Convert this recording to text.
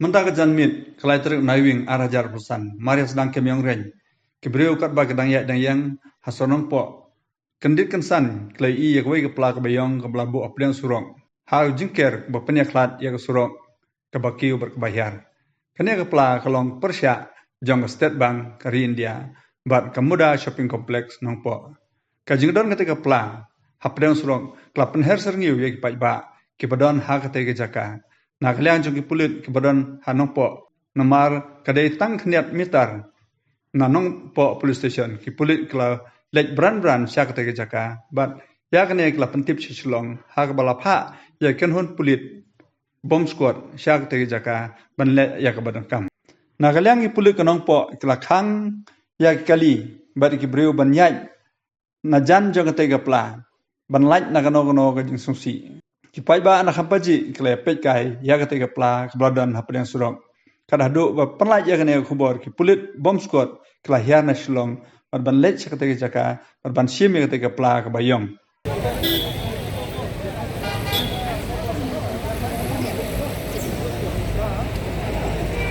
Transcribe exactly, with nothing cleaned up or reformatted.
Mynta ka janmiet ka lai tarik Naiwieng ar hajar arphew san, mar ïa sdang kem ïong reiñ, ki briew katba ki dang ïaid dang ïeng ha sor Nongpoh, kyndit kynsan ki la ïohi ïa kawei ka pla kaba ïong kaba la buh hapdeng surok ha u jingker ba pynïakhlad ïa ka surok kaba kiew bad kaba hiar. Kane ka pla ka long pyrshah jong ka State Bank ka ri India bad ka Muda Shopping Complex Nongpoh. Ka jingdon kata ka pla hapdeng surok ka la pynher syrngiew ïa ki paidbah kiba don ha kata ka jaka. Na ka liang jong ki pulit kiba don ha Nongpoh, namar ka dei tang khyndiat mitar na Nongpoh Police Station, ki pulit ki la leit bran bran sha kata ka jaka bad ïa kane ki la pyntip sha Shillong ha kaba la phah ïa ki kynhun pulit bomb squad sha kata ka jaka ban leh ïa kaba donkam. Na ka liang ki pulit ka Nongpoh ki la khang ïa ki kali bad ki briew ban ïaid na jan jong kata ka pla ban lait na kano kano ka jingsngewsih. Ki paidbah na Khampajih ki la ïa peit kai ïa kata ka pla kaba la don hapdeng surok. Kat haduh ba pynlait ïa kane ka khubor, ki pulit bomb squad ki la hiar na Shillong bad ban leit sha kata ka jaka bad ban shim ïa kata ka pla kaba ïong.